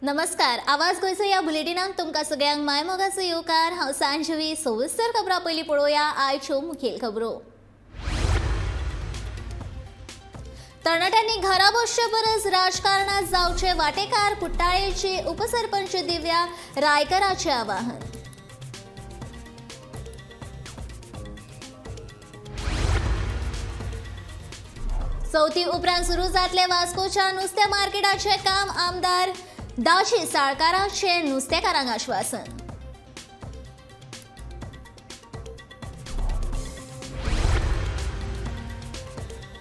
नमस्कार, आवाज गोंयचो ह्या बुलेटिनाक तुमकां सगळ्यांक मायमोगाचो येवकार. हांव सांजवी. सविस्तर खबरां पयलीं पळोवया आयच्यो मुखेल खबरो. तरणाट्यांनी घरा बसचे परस राजकारणात जावचे वाटेकार, कुट्टाळेचे उपसरपंच दिव्या रायकराचे आवाहन. चवथी उपरांत सुरू जातले वास्कोच्या नुस्त्या मार्केटाचे काम, आमदार दाजी साळकाराचे नुस्तेकारांक आश्वासन.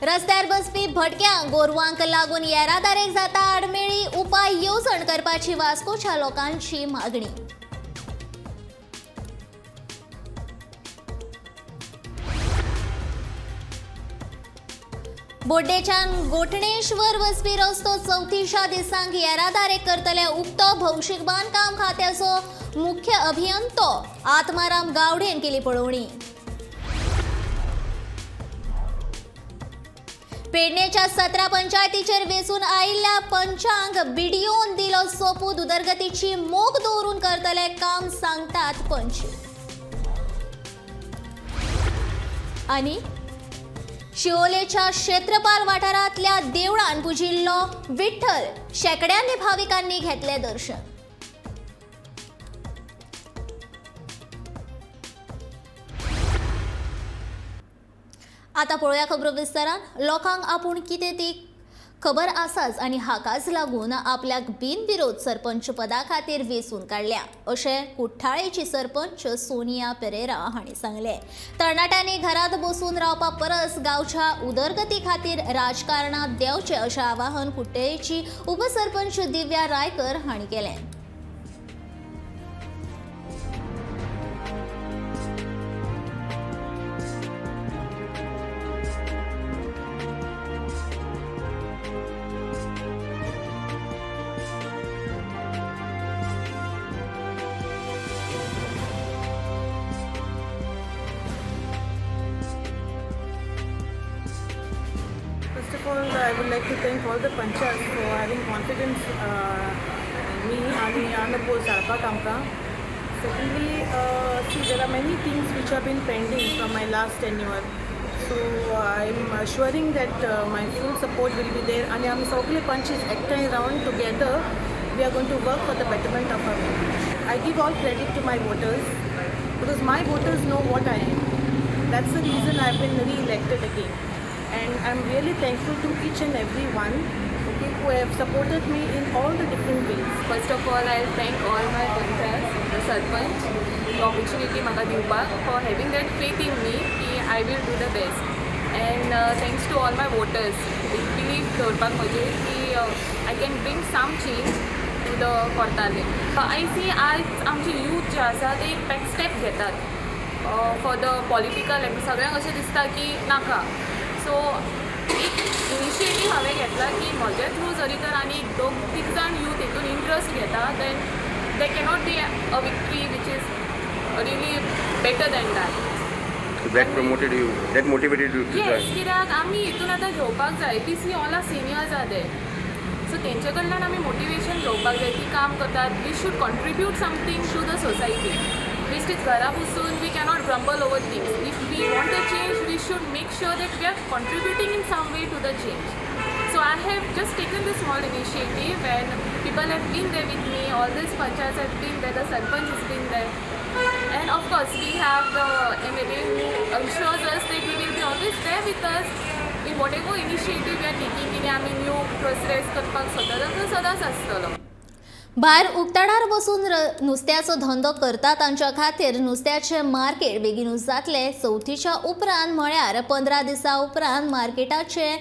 रस्त्यार बसपी भटक्यांक गोरवांक लागून येरादारेक जाता आडमेळी, उपाय येवजण करपाची वास्कोच्या लोकांची मागणी. बोड्डेच्यान गोठणेश्वर वचपी रस्तो चवथीच्या दिसांक येरादारेक करतले उक्तो, भौशीक बांदकाम खात्याचो मुख्य अभियंतो आत्माराम गावडेन केली पळोवणी. पेडणेच्या 17 पंचायतीचेर वेंचून आयिल्ल्या पंचांक बीडीओन दिलो सोपूत, उदरगतीची मोख दवरून करतले काम सांगतात पंच. आनी शिवोलेच्या क्षेत्रपाल वाठारांतल्या देवळान पुजिल्लो विठ्ठल, शेकड्यांनी भाविकांनी घेतले दर्शन. आता पळोवया खबरो विस्तारान. लोकांक आपूण कितें ती खबर आसाच आनी हाकाच लागून आपल्याक बिनविरोध सरपंच पदा खातीर वेंचून काडल्या अशें कुठ्ठाळेची सरपंच सोनिया पेरेरा हांणी सांगलें. तरणाट्यांनी घरांत बसून रावपा परस गांवच्या उदरगती खातीर राजकारणांत देंवचें अशें आवाहन कुठ्ठाळेची उपसरपंच दिव्या रायकर हांणी केलें. First of all, I would like to thank all the panchas for having confidence in me आणि unopposed धाडपाक आमकां. Secondly, see, there are many things which have been pending from my last tenure. So I am assuring that my full support will be there आणि आमी सगळे पंचीस एकठांय रावन together we are going to work for the betterment of our village. I give all credit to my voters because my voters know what I am. That's the reason I've been re-elected again. And I'm really thankful to each and every one, okay, who have supported me in all the different ways. First of all, I thank all my panchas, the sarpanch, the opportunity म्हाका दिवपाक, for having that faith in me की I will do the best. And thanks to all my voters believe दवरपाक म्हजेर की I can bring some change to the Cortalim. I see आयज आमचे youth जे आसा ते एक बॅक स्टेप घेतात फॉर the political. सगळ्यांक अशें दिसता की नाका. सो एक इनिशिएटीव हांवें घेतला की म्हज्या थ्रू जरी तर आनी दोग तीग जाण यूथ हितून इंट्रस्ट घेता, then they cannot be a victory which is really better than that. That promoted you, that motivated you to yes join. कित्याक आमी हितून आतां घेवपाक जाय. We see all our seniors are there, so तेंचे कडल्यान आमी मोटिवेशन घेवपाक जाय. ती काम करतात, we should contribute something to the society. बेश्टीच घरा बसून we cannot grumble over things. If we want the change, we should make sure that we are contributing in some way to the change. So I have just taken this small initiative and people have been there with me. All these panchayats have been there, the sarpanch has been there. And of course, we have the MLA who assures us that he will be always there with us in whatever initiative we are taking. कितें आमी new progress करपाक सोदता तो सदांच आसतलो. भायर उक्ताडार बसून नुस्त्याचो धंदो करता तांच्या खातीर नुस्त्याचें मार्केट बेगीनूच जातलें. चवथीच्या उपरांत म्हळ्यार 15 दिसां उपरांत मार्केटाचें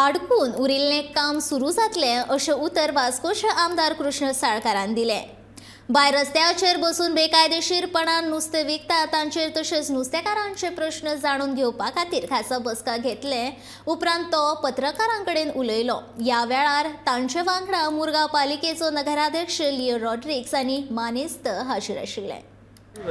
आडकून उरिल्लें काम सुरू जातलें अशें उतर वास्कोचे आमदार कृष्ण साळकारान दिलें. भायर रस्त्याचेर बसून बेकायदेशीरपणान नुस्तें विकता तांचेर तशेंच नुस्तेकारांचे प्रश्न जाणून घेवपा खातीर खासा बसका घेतले उपरांत तो पत्रकारां कडेन उलयलो. ह्या वेळार तांचे वांगडा मुरगांव पालिकेचो नगराध्यक्ष लिओ रॉड्रिक्स आनी मानेस्त हाजीर आशिल्ले.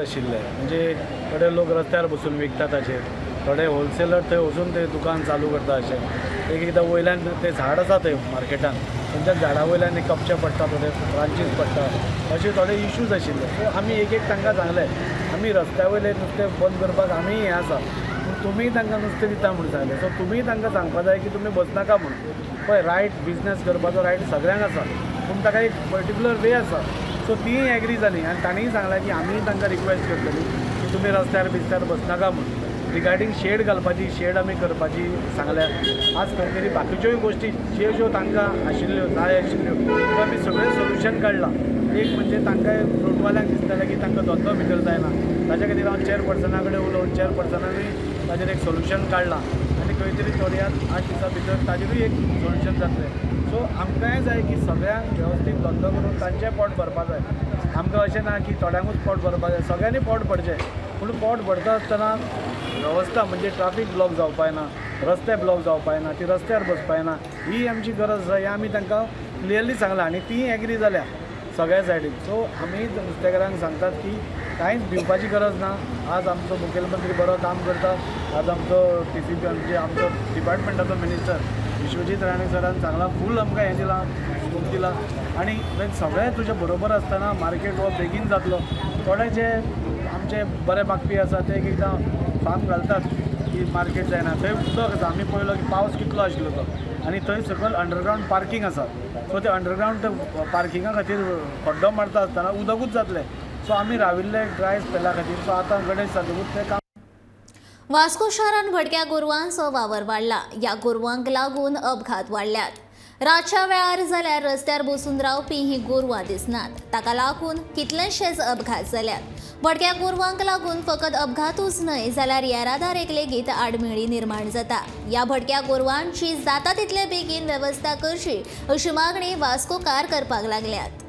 आशिल्ले म्हणजे थोडे लोक रस्त्यार बसून विकता ताचेर थोडे होलसेलर थंय वचून ते दुकान चालू करता अशें एक एकदां वयल्यान ते झाड आसा थंय मार्केटान थंयच्या झाडा वयल्यान कपचे पडटा, थोडे ब्रांचीस पडटा, अशे थोडे इश्यूज आशिल्ले. सो आमी एक एक तांकां सांगलें आमी रस्त्या वयलें नुस्तें बंद करपाक आमी हें आसा, पूण तुमीय तांकां नुस्तें दिता म्हूण सांगलें. सो तुमीय तांकां सांगपा जाय की तुमी बसनाका म्हूण. पळय रायट बिजनस करपाचो रायट सगळ्यांक आसा, पूण ताका एक पर्टिक्युलर वे आसा. सो तीय एग्री जाली आनी तांणीय सांगलें की आमीय तांकां रिक्वेस्ट करतली की तुमी रस्त्यार बिस्त्यार बसनाका म्हूण. रिगार्डींग शेड घालपाची, शेड आमी करपाची सांगल्या. आज खंय तरी बाकीच्योय गोश्टी ज्यो ज्यो तांकां आशिल्ल्यो जाय आशिल्ल्यो त्यो आमी सगळें सोल्युशन काडलां. एक म्हणजे तांकां फ्रुटवाल्यांक दिसतालें की तांकां धंदो भितर जायना, ताच्या खातीर हांव चेअरपर्सना कडेन उलोवन चेअरपर्सनानूय ताजेर एक सोल्युशन काडलां आनी खंय तरी थोड्या 8 दिसां भितर ताजेरूय एक सोल्युशन जातलें. सो आमकांय जाय की सगळ्यांक वेवस्थीत धंदो करून तांचें पोट भरपा जाय. आमकां अशें ना की थोड्यांकूच पोट भरपा जाय, सगळ्यांनी पोट भरचें, पूण पोट भरता आसतना वेवस्था म्हणजे ट्राफीक ब्लॉक जावपाक जायना, रस्ते ब्लॉक जावपाक जायना, ती रस्त्यार बसपाक जायना, ही आमची गरज आसा हें आमी तांकां क्लियरली सांगलां आनी तीय एग्री जाल्या सगळ्या सायडीन. सो आमी नुस्तेकारांक सांगतात की कांयच भिवपाची गरज ना. आज आमचो मुखेलमंत्री बरो काम करता, आज आमचो TCP म्हणजे आमचो डिपार्टमेंटाचो मिनिस्टर विश्वजीत राणे सरान सांगलां फूल आमकां हें दिलां, स्कोप दिला आनी सगळें तुजें बरोबर आसतना मार्केट हो बेगीन जातलो. थोडे जे आमचे बरे मागपी आसा ते एक एकदां फार्म घालतात की मार्केट जायना, थंय उदक आसा. आमी पळयलो की पावस कितलो आशिल्लो तो आनी थंय सकयल अंडरग्रावंड पार्कींग आसा. सो ते अंडरग्रावंड पार्किंगा खातीर खड्डो मारता आसतना उदकूच जातलें. सो आमी राविल्ले ड्राय स्पेला खातीर. सो आतां गणेश जातकूच तें काम. वास्को शारांत भटक्या गोरवांचो वावर वाडला. ह्या गोरवांक लागून अपघात वाडल्यात. रातच्या वेळार जाल्यार रस्त्यार बसून रावपी ही गोरवां दिसनात, ताका लागून कितलेशेच अपघात जाल्यात. भटक्या गोरवांक लागून फकत अपघातूच न्हय जाल्यार येरादारीक लेगीत आडमेळी निर्माण जाता. ह्या भटक्या गोरवांची जाता तितले बेगीन वेवस्था करची अशी मागणी वास्कोकार करपाक लागल्यात.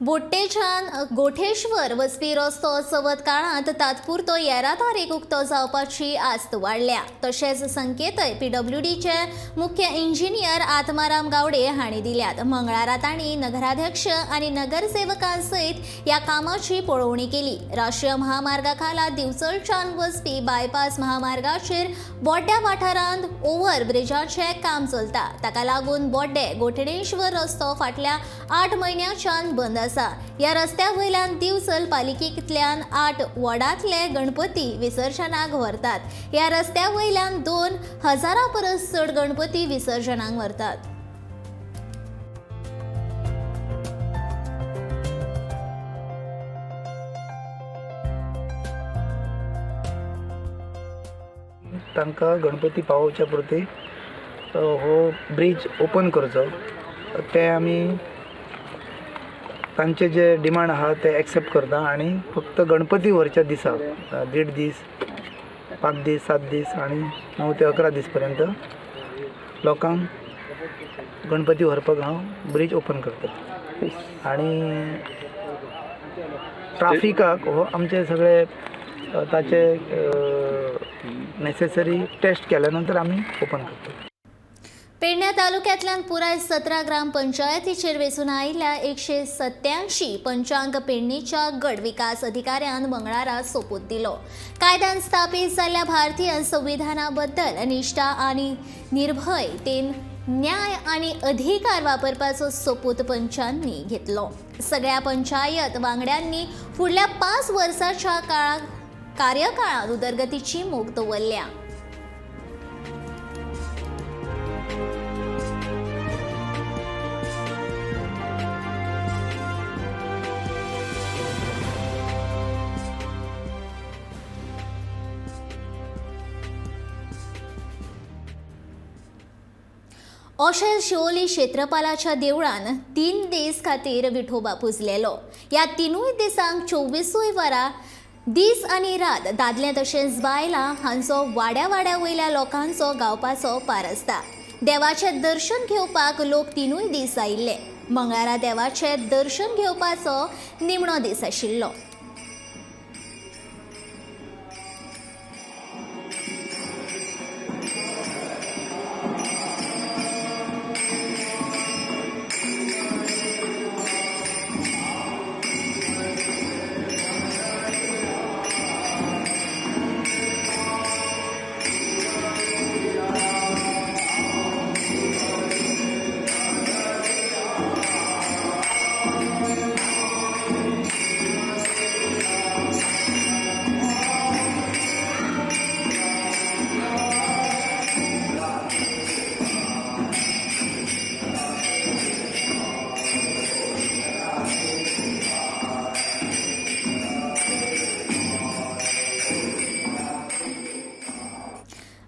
बोट्टेच्यान गोठेश्वर वचपी रस्तो चवथ काळांत तात्पुरतो येरादारीक उक्तो जावपाची आस्त वाडल्या. तशेंच संकेतय PWDचे मुख्य इंजिनियर आत्माराम गावडे हांणी दिल्यात. मंगळारा तांणी नगराध्यक्ष आनी नगरसेवकां सयत ह्या कामाची पळोवणी केली. राष्ट्रीय महामार्गा खाला दिवचलच्यान वचपी बायपास महामार्गाचेर बोड्ड्या वाठारांत ओव्हर ब्रिजाचें काम चलता. ताका लागून बोड्डे गोठणेश्वर रस्तो फाटल्या 8 म्हयन्याच्यान बंद आसा. ह्या रस्त्या वयल्यान दिवचल पालिकेंतल्यान 8 वॉर्डांतले गणपती विसर्जनाक व्हरतात. ह्या रस्त्या वयल्यान 2000 परस चड गणपती विसर्जनाक व्हरतात. तांकां गणपती पावोवच्या पुरती हो ब्रीज ओपन करचो, ते आमी तांचे जे डिमांड आहा ते एक्सेप्ट करता आनी फक्त गणपती व्हरच्या दिसा 1.5 दीस, 5 दीस, 7 दीस आनी 9 ते 11 दीस पर्यंत लोकांक गणपती व्हरपाक हांव ब्रीज ओपन करता. आनी ट्राफिकाक हो आमचे सगळे ताचे नेसेसरी टेस्ट केल्या नंतर आमी ओपन करता. पेडण्या तालुक्यांतल्यान पुराय 17 ग्रामपंचायतीचेर वेंचून आयिल्ल्या 187 पंचांक पेडणेच्या गट विकास अधिकाऱ्यान मंगळारा सोपूत दिलो. कायद्यान स्थापीत जाल्ल्या भारतीय संविधाना बद्दल निष्ठा आनी निर्भयतेन न्याय आनी अधिकार वापरपाचो सोपूत पंचांनी घेतलो. सगळ्या पंचायत वांगड्यांनी फुडल्या 5 वर्सांच्या कार्यकाळात उदरगतीची मोख दवरल्या. ओशेल शिवोली क्षेत्रपालाच्या देवळान 3 दीस खातीर विठोबा पुजलेलो. ह्या 3 दिसांक 24 वरां दीस आनी रात दादले तशेंच बायलां हांचो वाड्या वाड्या वयल्या लोकांचो गावपाचो पार आसता. देवाचें दर्शन घेवपाक लोक 3 दीस आयिल्ले. मंगळारा देवाचें दर्शन घेवपाचो निमणो दीस आशिल्लो.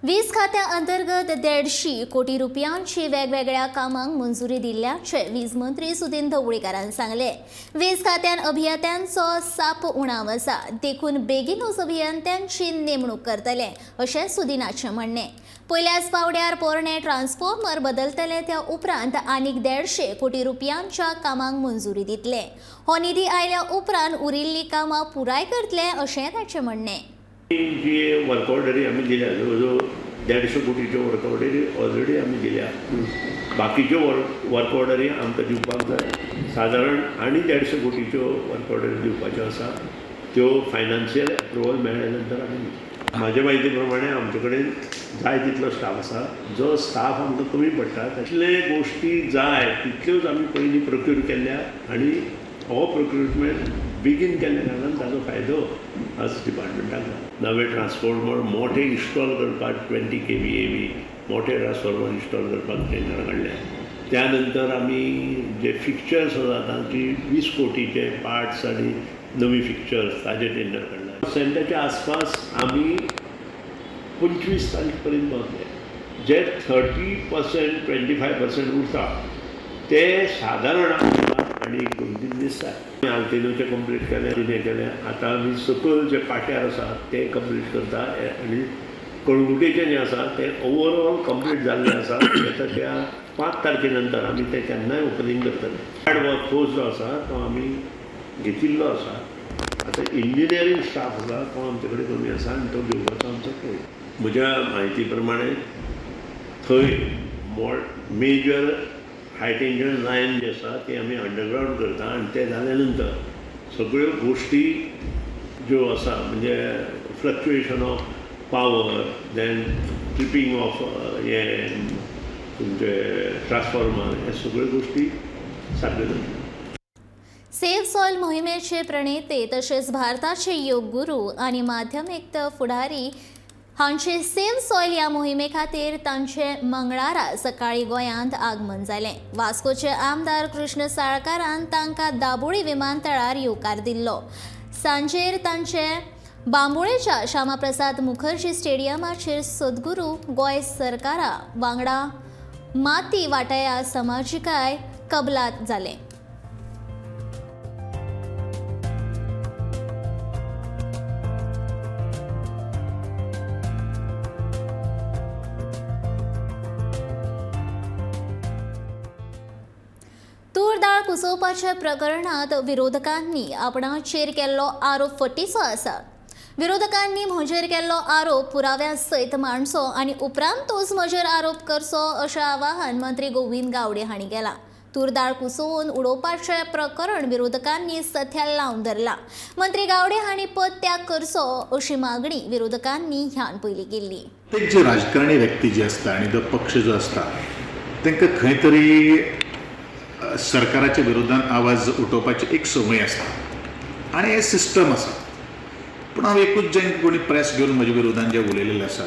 वीज खात्या अंतर्गत 150 कोटी रुपयांची वेगवेगळ्या कामांक मंजुरी दिल्ल्याचे वीज मंत्री सुदिन ढवळीकारान सांगले. वीज खात्यान अभियंत्यांचो साप उणाव आसा, देखून बेगीनूच अभियंत्यांची नेमणूक करतले अशें सुदिनाचें म्हणणें. पयल्याच पावड्यार पोरणे ट्रान्सफॉर्मर बदलतले, त्या उपरांत आनीक 150 कोटी रुपयांच्या कामांक मंजुरी दितले. हो निधी आयल्या उपरांत उरिल्लीं कामां पुराय करतले अशें ताचें म्हणणें. जी वर्क ऑर्डरी आमी दिल्या, जवळ जवळ 150 कोटीच्यो वर्क ऑर्डरी ऑलरेडी आमी दिल्या. बाकीच्यो वर्क ऑर्डरी आमकां दिवपाक जाय. सादारण आनी 150 कोटीच्यो वर्क ऑर्डरी दिवपाच्यो आसा, त्यो फायनान्शियल एप्रुवल मेळ्ळे नंतर आमी दितले. म्हाजे म्हायती प्रमाणे आमचे कडेन जाय तितलो स्टाफ आसा. जो स्टाफ आमकां कमी पडटा तितले गोश्टी जाय तितल्योच आमी पयलीं प्रोक्यूर केल्ल्या आनी हो प्रोक्युरमेंट बेगीन केल्ल्या कारणान ताजो फायदो आज डिपार्टमेंटाक जाला. नवे ट्रान्सफॉर्मर मोठे इन्स्टॉल करपाक 20 kVA मोठे ट्रान्सफॉर्मर इन्स्टॉल करपाक टेंडर काडल्या. त्यानंतर आमी जे फिक्चर्स आसा तांची 20 कोटीचे पार्ट्स आनी नवी फिक्चर्स ताजे टेंडर काडल्या. पर्सेंटाच्या आसपास आमी 25 तारीख पर्यंत पावतले. जे 30% 25% उरता ते सादारण आनी 2-3 दीस जाय. आल्तिनोचे कंप्लीट केले, तिणें केलें. आतां आमी सकयल जे पाट्यार आसा ते कंप्लीट करता आनी कळंगुटेचें जें आसा तें ओवरऑल कंप्लीट जाल्लें आसा. आतां त्या 5 तारखे नंतर आमी तें केन्नाय ओपनींग करतले. हार्ड वर्क फोर्स जो आसा तो आमी घेतिल्लो आसा. आतां इंजिनियरींग स्टाफ आसा तो आमचे कडेन कमी आसा आनी तो घेवपाचो आमचो प्रयत्न. म्हज्या म्हायती प्रमाणे थंय मेजर हाय टेंशन लायन जे आसा ते आमी अंडरग्रावंड करता आनी ते जाल्या नंतर सगळ्यो गोश्टी ज्यो आसा म्हणजे fluctuation of power, then tripping of हे तुमचे ट्रान्सफॉर्मर, हे सगळ्यो गोश्टी सारक्यो जातल्यो. सेव्ह सॉयल मोहिमेचे प्रणेते तशेंच भारताचे योग गुरू आनी माध्यमीक फुडारी हांचे सेव्ह सॉयल ह्या मोहिमे खातीर तांचे मंगळारा सकाळी गोंयांत आगमन जालें. वास्कोचे आमदार कृष्ण साळकारान तांकां दाबोळी विमानतळार येवकार दिल्लो. सांजेर तांचे बांबोळेच्या श्यामाप्रसाद मुखर्जी स्टेडियमाचेर सद्गुरू गोंय सरकारा वांगडा माती वाटया समाजिकाय कबलात जालें. तूर दाळ कुसोवपाच्या प्रकरणात विरोधकांनी आपणाचेर केल्लो आरोप फटीचो आसा. विरोधकांनी म्हजेर केल्लो आरोप पुराव्या सयत मांडचो आनी उपरांत तोच म्हजेर आरोप करचो अशें आवाहन मंत्री गोविंद गावडे हांणी केलां. तूर दाळ कुसोवन उडोवपाचें प्रकरण विरोधकांनी सध्या लावन धरलां. मंत्री गावडे हांणी पद त्याग करचो अशी मागणी विरोधकांनी ह्यान पयलीं केल्ली. प्रत्येक जे राजकारणी व्यक्ती जी आसता आनी जो पक्ष जो आसता तांकां खंय तरी सरकाराच्या विरोधान आवाज उठोवपाची एक संवय आसता आनी हें सिस्टम आसा. पूण हांव एकूच जेंकां कोणी प्रेस घेवन म्हज्या विरोधान जे उलयलेले आसा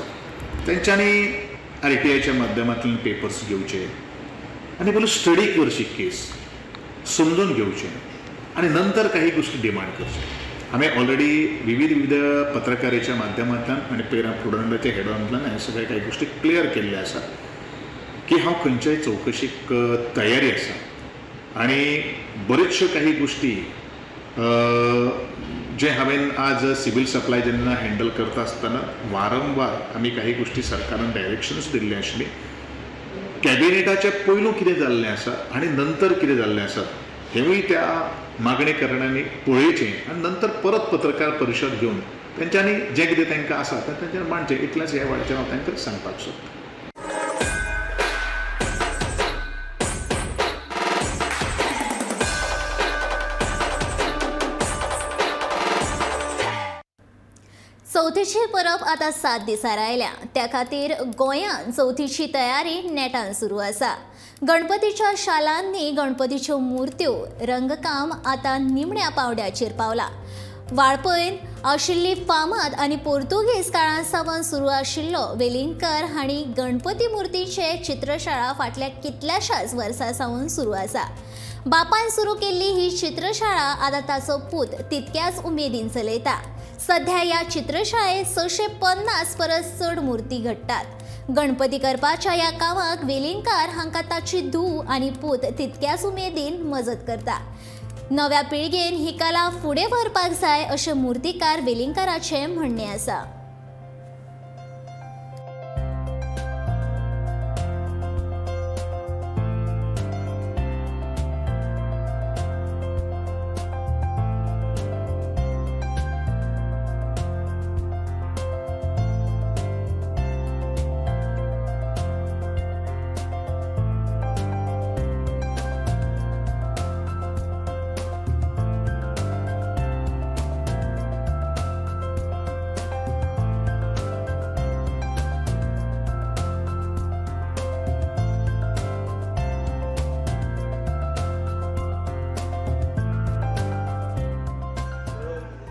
तेंच्यांनी RTIच्या माध्यमांतल्यान पेपर्स घेवचे आनी पयलू स्टडी करची, केस समजून घेवचें आनी नंतर काही गोश्टी डिमांड करचे. हांवें ऑलरेडी विविध विविध पत्रकारेच्या माध्यमांतल्यान आनी पेरा प्रुडंटाच्या हेडांतल्यान हें सगळें काही गोश्टी क्लियर केल्ले आसा की हांव खंयच्याय चवकशीक तयारी आसा आनी बऱ्योचश्यो काही गोश्टी जे हांवें आज सिवील सप्लाय जेन्ना हँडल करता आसतना वारंवार आमी काही गोश्टी सरकारान डायरेक्शन्स दिल्लें आशिल्लीं. कॅबिनेटाचें पयलू कितें जाल्लें आसा आनी नंतर कितें जाल्लें आसा हेंवूय त्या मागणी करण्यांनी पळयचें आनी नंतर परत पत्रकार परिशद घेवन तेंच्यांनी जें कितें तांकां आसा तें तेंच्यांनी मांडचें. इतलेंच ह्या वेळाचेर हांव तांकां सांगपाक सोदतां. चवथीची परब आतां 7 दिसां आयल्या, त्या खातीर गोंयांत चवथीची तयारी नेटान सुरू आसा. गणपतीच्या शालांनी गणपतीच्यो मुर्त्यो रंगकाम आतां निमण्या पावड्याचेर पावला. वाळपयन आशिल्ली फामाद आनी पोर्तुगीज काळां सावन सुरू आशिल्लो वेलिंगकर हांणी गणपती मुर्तीचे चित्रशाळा फाटल्या कितल्याशाच वर्सां सावन सुरू आसा. बापान सुरू केल्ली ही चित्रशाळा आतां ताचो पूत तितक्याच उमेदीन चलयता. सध्या ह्या चित्रशाळेत 650 परस चड मूर्ती घडटात. गणपती करपाच्या ह्या कामाक वेलिंगकार हांकां ताची धूव आनी पूत तितक्याच उमेदीन मजत करता. नव्या पिळगेन ही कला फुडें व्हरपाक जाय अशें मूर्तिकार वेलिंगकाराचें म्हणणें आसा.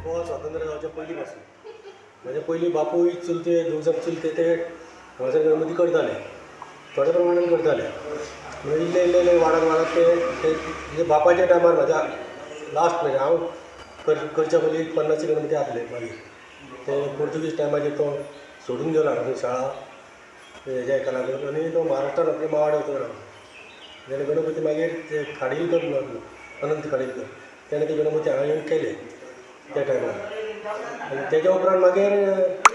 गोवा स्वातंत्र्य जावच्या पयलीं पासून म्हणजे पयलीं बापूय चुलते दोग जाण चुलते ते हांगासर गणपती करताले, थोड्या प्रमाणान करताले. म्हणजे इल्ले इल्ले इल्ले वाडत वाडत ते म्हणजे बापाच्या टायमार म्हाज्या लास्ट म्हणजे हांव करच्या पयलीं 50 गणपती आसले. मागीर ते पोर्तुगीज टायमाचेर तो सोडून गेलो हांगासर शाळा हेज्या हेका लागून आनी तो महाराष्ट्रान आपले मावाडे वचून रावलो. जाल्यार गणपती मागीर ते खाडीलकर म्हणून अनंत खाडीलकर तेणें ते गणपती हांगा येवन केले त्या टायमार. आनी तेज्या उपरांत मागीर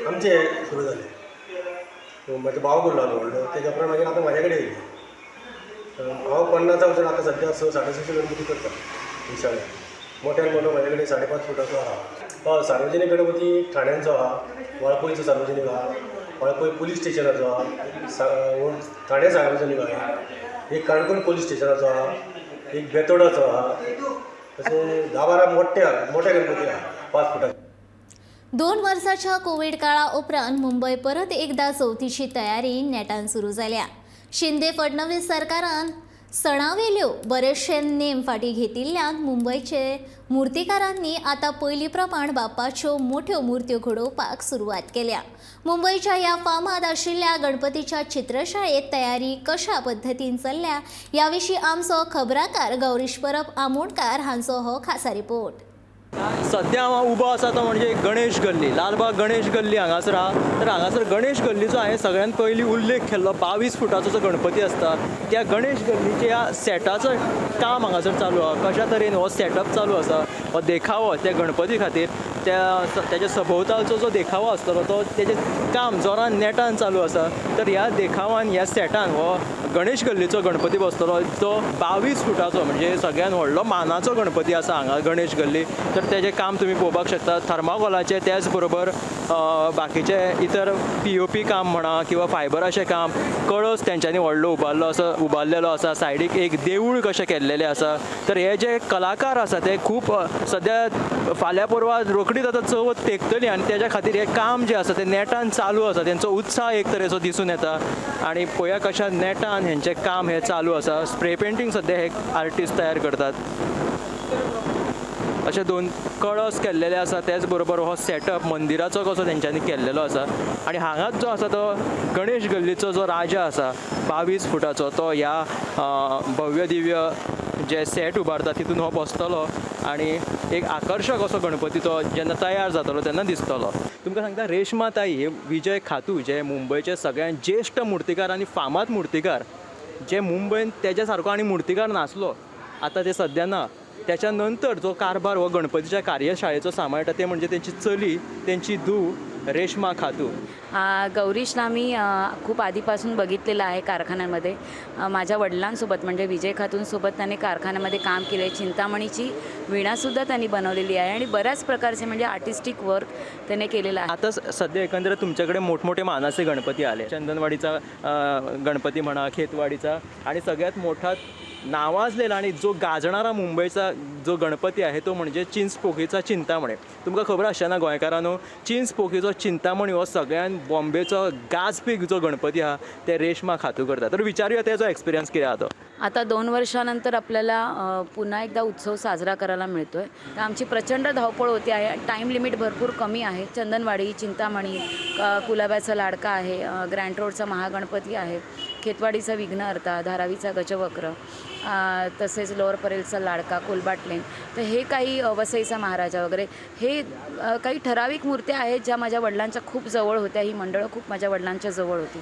आमचे हे सुरू जाले. म्हाजो भाव करलो व्हडलो, तेज्या उपरांत मागीर आतां म्हाज्या कडेन येयले. हांव 50 वचून आतां सद्या 6-6.5 गणपती करता शाळेंत. मोठ्यान मोठो म्हाजे कडेन 5.5 फुटाचो आहा. हय, सार्वजनीक गणपती ठाण्यांचो आहा, वाळपयचो सार्वजनीक आहा, वाळपय पुलीस स्टेशनाचो आहा, ठाणे सार्वजनीक आहा, एक काणकोण पुलीस स्टेशनाचो आहा, एक बेतोडाचो आहा. अशें 10-12 मोठे मोठे गणपती आहा 5 फुटाचे. 2 वर्साच्या कोविड काळा उपरांत मुंबय परत एकदा चवथीची तयारी नेटान सुरू जाल्या. शिंदे फडणवीस सरकारान सणावेल्यो बरेचशे नेम फाटीं घेतिल्ल्यान मुंबयचे मूर्तिकारांनी आतां पयलीं प्रमाण बाप्पाच्यो मोठ्यो मूर्त्यो घडोवपाक सुरवात केल्या. मुंबयच्या ह्या फामाद आशिल्ल्या गणपतीच्या चित्रशाळेत तयारी कशा पद्दतीन चल्ल्या ह्या विशीं आमचो खबराकार गौरीश परब आमोणकार हांचो हो खासा रिपोर्ट. सद्या हांव उबो आसा तो म्हणजे गणेश गल्ली, लालबाग गणेश गल्ली हांगासर आहा. तर हांगासर गणेश गल्लीचो हांवें सगळ्यात पयलीं उल्लेख केल्लो. 22 फुटाचो जो गणपती आसता त्या गणेश गल्लीच्या सेटाचो काम हांगासर चालू आहा. कशा तरेन हो सेटअप चालू आसा, हो देखावो त्या गणपती खातीर त्या तेच्या सभोवतालचो जो देखावो आसतलो तो तेजें काम जोरान नेटान चालू आसा. तर ह्या देखावान ह्या सेटान हो गणेश गल्लीचो गणपती बसतलो जो 22 फुटाचो म्हणजे सगळ्यात व्हडलो मानाचो गणपती आसा हांगा गणेश गल्ली. तर तेजें काम तुमी पळोवपाक शकता. थर्माकोलाचें त्याच बरोबर बाकीचे इतर POP काम म्हणा किंवा फायबराचें काम, कळस तेंच्यांनी व्हडलो उबारलो आसा, उबारलेलो आसा. सायडीक एक देवूळ कशें केल्लेलें आसा. तर हे जे कलाकार आसा ते खूब सद्या फाल्यां परवां रोखडीच आतां चवथ तेंकतली आनी तेज्या खातीर हें काम जें आसा तें नेटान चालू आसा. तेंचो उत्साह एक तरेचो दिसून येता आनी पळया कशा नेटान हेंचें काम हें चालू आसा. स्प्रे पेंटींग सद्या हे आर्टिस्ट तयार करतात. अशे 2 कळस केल्लेले आसा. त्याच बरोबर हो सेटअप मंदिराचो कसो तेंच्यांनी केल्लेलो आसा. आनी हांगाच जो आसा तो गणेश गल्लीचो जो राजा आसा 22 फुटाचो तो ह्या भव्य दिव्य जे सेट उबारता तितून हो बसतलो आनी एक आकर्शक असो गणपती तो जेन्ना तयार जातलो तेन्ना दिसतलो. तुमकां सांगता रेशमा ताई हे विजय खातू जे मुंबयचे सगळ्यात ज्येश्ठ मुर्तीकार आनी फामाद मुर्तीकार, जे मुंबयन तेज्या सारको आनी मुर्तीकार नासलो, आतां ते सद्या ना. त्याच्या नंतर जो कारभार हो गणपतीच्या कार्यशाळेचो सांबाळटा ते म्हणजे तेंची चली, तेंची धूव रेशमा खातू. गौरीशला मी खूप आधीपासून बघितलेलं आहे कारखान्यामध्ये. माझ्या वडिलांसोबत म्हणजे विजय खातूंसोबत त्याने कारखान्यामध्ये काम केले. चिंतामणीची वीणासुद्धा त्यांनी बनवलेली आहे आणि बऱ्याच प्रकारचे म्हणजे आर्टिस्टिक वर्क त्याने केलेलं आहे. आता सध्या एकंदरीत तुमच्याकडे मोठमोठे मानाचे गणपती आले. चंदनवाडीचा गणपती म्हणा, खेतवाडीचा, आणि सगळ्यात मोठा नावाजलेला आणि जो गाजणारा मुंबईचा जो गणपती आहे तो म्हणजे चिंचपोकीचा चिंतामणी. तुमकां खबर आसचें ना गोंयकारांनो, चिंचपोकीचो चिंतामणी हो सगळ्यान बॉम्बेचो गाजपी जो गणपती आहा ते रेशमा खातू करता. तर विचारूया तेजो एक्सपिरियन्स कितें आहा तो. आता 2 वर्षानंतर आपल्याला पुन्हा एकदा उत्सव साजरा करायला मिळतोय. तर आमची प्रचंड धावपळ होती आहे. टाईम लिमिट भरपूर कमी आहे. चंदनवाडी, चिंतामणी, कुलाब्याचा लाडका आहे, ग्रँट रोडचा महागणपती आहे, खेतवाडीचा विघ्नहर्ता, धारावीचा गजवक्र, तसेच लोअर परेलचा लाडका, कोलबाटलेन, तर हे काही वसईचा महाराजा वगैरे हे काही ठराविक मूर्त्या आहेत ज्या माझ्या वडिलांच्या खूप जवळ होत्या. ही मंडळं खूप माझ्या वडिलांच्या जवळ होती.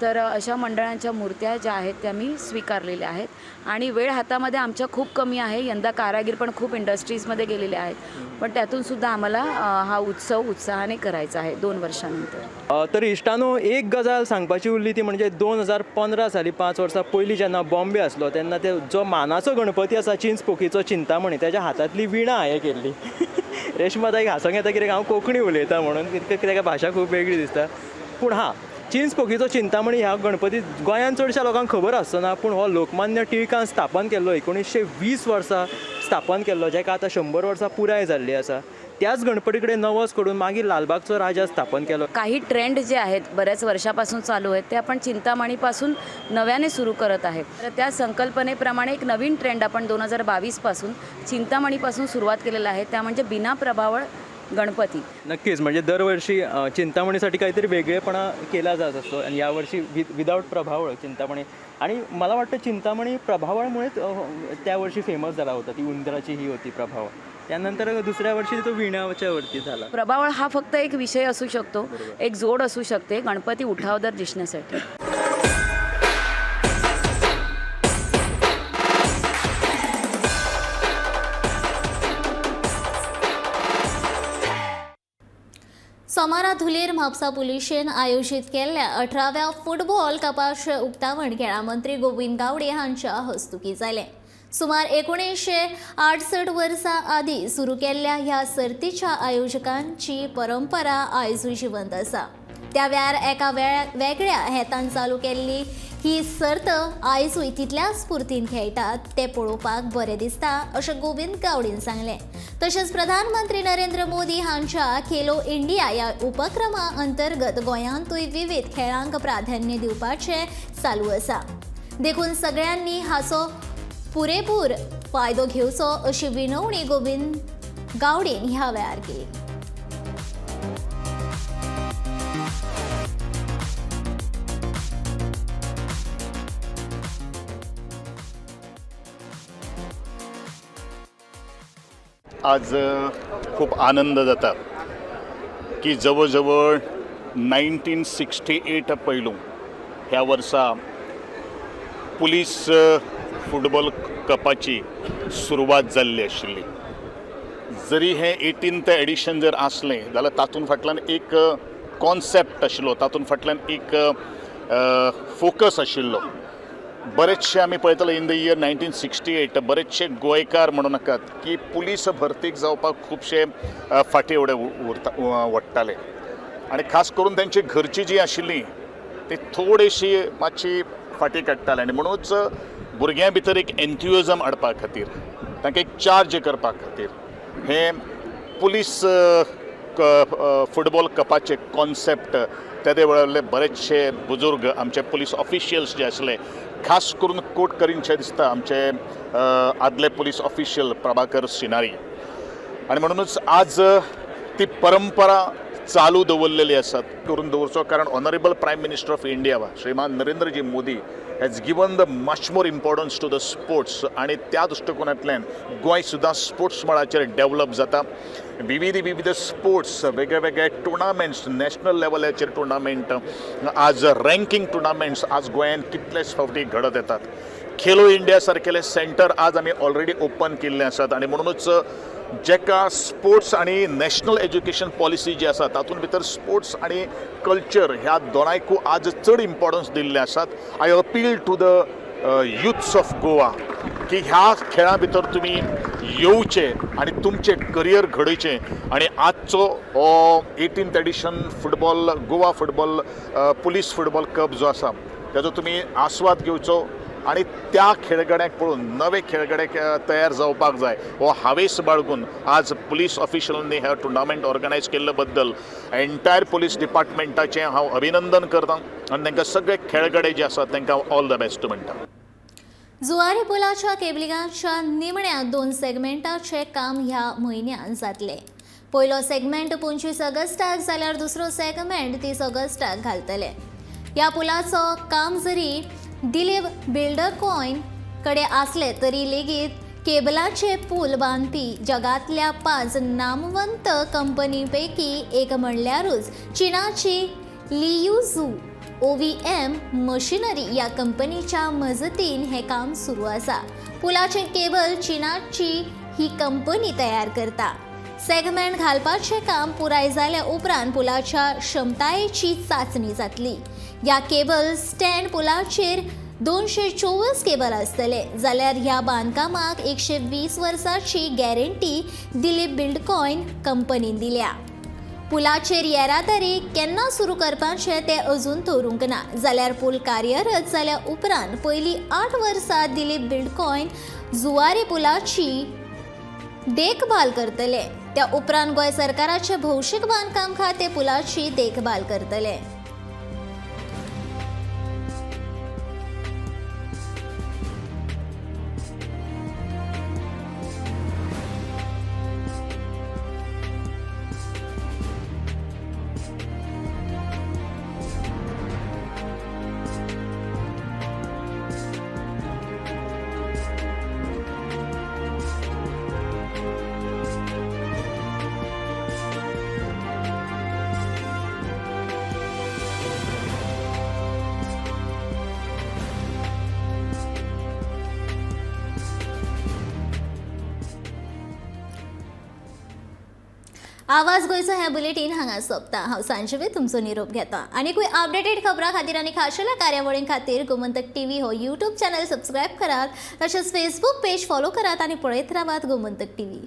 तर अशा मंडळांच्या मूर्त्या ज्या आहेत त्या मी स्वीकारलेल्या आहेत. आणि वेळ हातामध्ये आमच्या खूप कमी आहे. यंदा कारागीर पण खूप इंडस्ट्रीजमध्ये गेलेले आहेत, पण त्यातूनसुद्धा आम्हाला हा उत्सव उत्साहाने करायचा आहे 2 वर्षानंतर. तर इश्टानो, एक गजाल सांगपाची उरली ती म्हणजे 2015 साली 5 वर्सां पयलीं जेन्ना बॉम्बे आसलो तेन्ना ते जो मानाचो गणपती आसा चिंचपोकीचो चिंतामणी, तेज्या हातांतली विणा हांवें केल्ली. रेश्मा ताईक हांसोंक येता कित्याक हांव कोंकणी उलयतां म्हणून, कित्याक ताका भाशा खूब वेगळी दिसता. पूण हां, चिंचपोकीचो चिंतामणी ह्या गणपती गोंयांत चडश्या लोकांक खबर आसचो ना, पूण हो लोकमान्य टिळकान स्थापन केल्लो, 1920 वर्सा स्थापन केल्लो, जेका आतां 100 वर्सां पुराय जाल्ली आसा. त्याच गणपती कडेन नवस करून मागीर लालबागचो राजा स्थापन केलो. काही ट्रेंड जे आहेत बऱ्याच वर्षापासून चालू आहेत ते आपण चिंतामणीपासून नव्याने सुरू करत आहे. तर त्या संकल्पनेप्रमाणे एक नवीन ट्रेंड आपण 2022पासून चिंतामणीपासून सुरुवात केलेला आहे, त्या म्हणजे बिना प्रभावळ गणपती. नक्कीच, म्हणजे दरवर्षी चिंतामणीसाठी काहीतरी वेगळेपणा केला जात असतो आणि यावर्षी विदाऊट प्रभावळ चिंतामणी. आणि मला वाटतं चिंतामणी प्रभावळमुळेच त्या वर्षी फेमस झाला होता, ती उंदराची ही होती प्रभावळ. त्यानंतर दुसऱ्या वर्षी तो विणाच्या वरती झाला. प्रभावळ हा फक्त एक विषय असू शकतो, एक जोड असू शकते गणपती उठावदार दिसण्यासाठी. सोमारा धुलेर म्हापसा पुलिशेन आयोजीत केल्ल्या 18व्या फुटबॉल कपाचें उक्तावण खेळां मंत्री गोविंद गावडे हांच्या हस्तुकीं जालें. सुमार 1968 वर्सां आदीं सुरू केल्ल्या ह्या सर्तीच्या आयोजकांची परंपरा आयजूय जिवंत आसा. त्या वेळार एका वेगळ्या हेतान चालू केल्ली ही सर्त आयजूय तितल्याच स्फुर्तीन खेळटात तें पळोवपाक बरें दिसता अशें गोविंद गावडीन सांगलें. तशेंच प्रधानमंत्री नरेंद्र मोदी हांच्या खेलो इंडिया ह्या उपक्रमा अंतर्गत गोंयांतूय विविध खेळांक प्राधान्य दिवपाचें चालू आसा, देखून सगळ्यांनी हाचो पुरेपूर फायदो घेवचो अशी विनवणी गोविंद गावडीन ह्या वेळार केली. आज खूप आनंद जाता की जवळ जवळ 1968 पयलू ह्या वर्सा पुलीस फुटबॉल कपाची सुरवात जाल्ली आशिल्ली. जरी हें 18th addition जर आसलें जाल्यार तातूंत फाटल्यान एक कॉन्सेप्ट आशिल्लो, तातूंत फाटल्यान एक फोकस आशिल्लो. बरेचशे आमी पळयतले इन the year 1968 बरेचशे गोंयकार म्हणू नाकात की पुलीस भरतीक जावपाक खुबशे फाटीं फुडें उरता वडटाले आनी खास करून तेंची घरची जी आशिल्ली ती थोडीशी मातशी फाटीं काडटाले आनी म्हणूच भुरग्यां भितर एक एन्थुजियाझम हाडपा खातीर, तांकां एक चार्ज करपा खातीर हें पुलीस फुटबॉल कपाचे कॉन्सेप्ट तेदे वेळार बरेचशे बुजुर्ग आमचे पुलीस ऑफिशियल्स जे आसले, खास करून कोट करीनशे दिसता आमचे आदले पुलीस ऑफिशियल प्रभाकर सिनारी. आनी म्हणूनच आज ती परंपरा चालू दवरलेली आसात करून दवरचो, कारण honourable prime minister of India Shriman Narendraji Modi has given the much more importance to the sports आनी त्या दृश्टिकोनांतल्यान गोंय सुद्दां स्पोर्ट्स मळाचेर डेवलप जाता. विविध विविध स्पोर्ट्स, वेगळे वेगळे टुर्नामेंट्स, नॅशनल लेवलाचेर टुर्नामेंट, आज रँकींग टुर्नामेंट्स आज गोंयांत कितलेच फावटी घडत येतात. खेलो इंडिया सारकेले सेंटर आज आमी ऑलरेडी ओपन केल्ले आसात आनी म्हणूनच जेका स्पोर्ट्स आनी नॅशनल एज्युकेशन पॉलिसी जी आसा तातूंत भितर स्पोर्ट्स आनी कल्चर ह्या दोनांयकूय आज चड इम्पॉर्टन्स दिल्लें आसात. I appeal to the youths of Goa की ह्या खेळां भितर तुमी येवचे आनी तुमचें करियर घडयचें. आनी आजचो हो 18th edition football Goa football police football cup जो आसा तेजो तुमी आस्वाद घेवचो आनी त्या खेळगड्यांक पळोवन नवे खेळगडे तयार जावपाक जाय हो हावेस बाळगून आज पुलीस ऑफिशलांनी हे टुर्नामेंट ऑर्गनायज केल्ले बद्दल एंटायर पुलीस डिपार्टमेंटाचें हांव अभिनंदन करतां आनी तांकां सगळे खेळगडे जे आसात तांकां हांव ऑल the best म्हणटा. जुवारी पुलाच्या केबलिंगाच्या निमण्या 2 सेगमेंटाचें काम ह्या म्हयन्यान जातलें. पयलो सेगमेंट 25 ऑगस्टाक जाल्यार दुसरो सेगमेंट 30 ऑगस्टाक घालतले. ह्या पुलाचो काम जरी दिलीप बिल्डकॉन कडेन आसले तरी लेगीत केबलाचे पूल बांदपी जगांतल्या 5 नामवंत कंपनी पैकी एक म्हणल्यारूच चीनाची लियूझू OVM machinery ह्या कंपनीच्या मजतीन हें काम सुरू आसा. पुलाचे केबल चीनाची ही कंपनी तयार करता. सेगमेंट घालपाचें काम पुराय जाल्या उपरांत पुलाच्या क्षमतायेची चांचणी जातली. ह्या केबल स्टँड पुलाचेर 224 केबल आसतले, जाल्यार ह्या बांदकामाक 120 वर्सांची गॅरंटी दिलीप बिल्डकॉन कंपनीन दिल्या. पुलाचेर येरादारी केन्ना सुरू करपाचें तें अजून थरूंक ना, जाल्यार पूल कार्यरत जाल्या उपरांत पयलीं 8 वर्सां दिलीप बिल्डकॉन जुवारी पुलाची देखभाल करतले. त्या उपरांत गोंय सरकाराचे भौशीक बांदकाम खातें पुलाची देखभाल करतले. आवाज गोंयचो हें बुलेटीन हांगा सोंपता. हांव सांजवे तुमचो निरोप घेता. आनीकूय अपडेटेड खबरां खातीर आनी खाशेल्या कार्यावळीं खातीर गोमंतक टीव्ही हो यूट्यूब चॅनल सबस्क्रायब करात, तशेंच फेसबूक पेज फॉलो करात आनी पळयत रावात गोमंतक टीव्ही.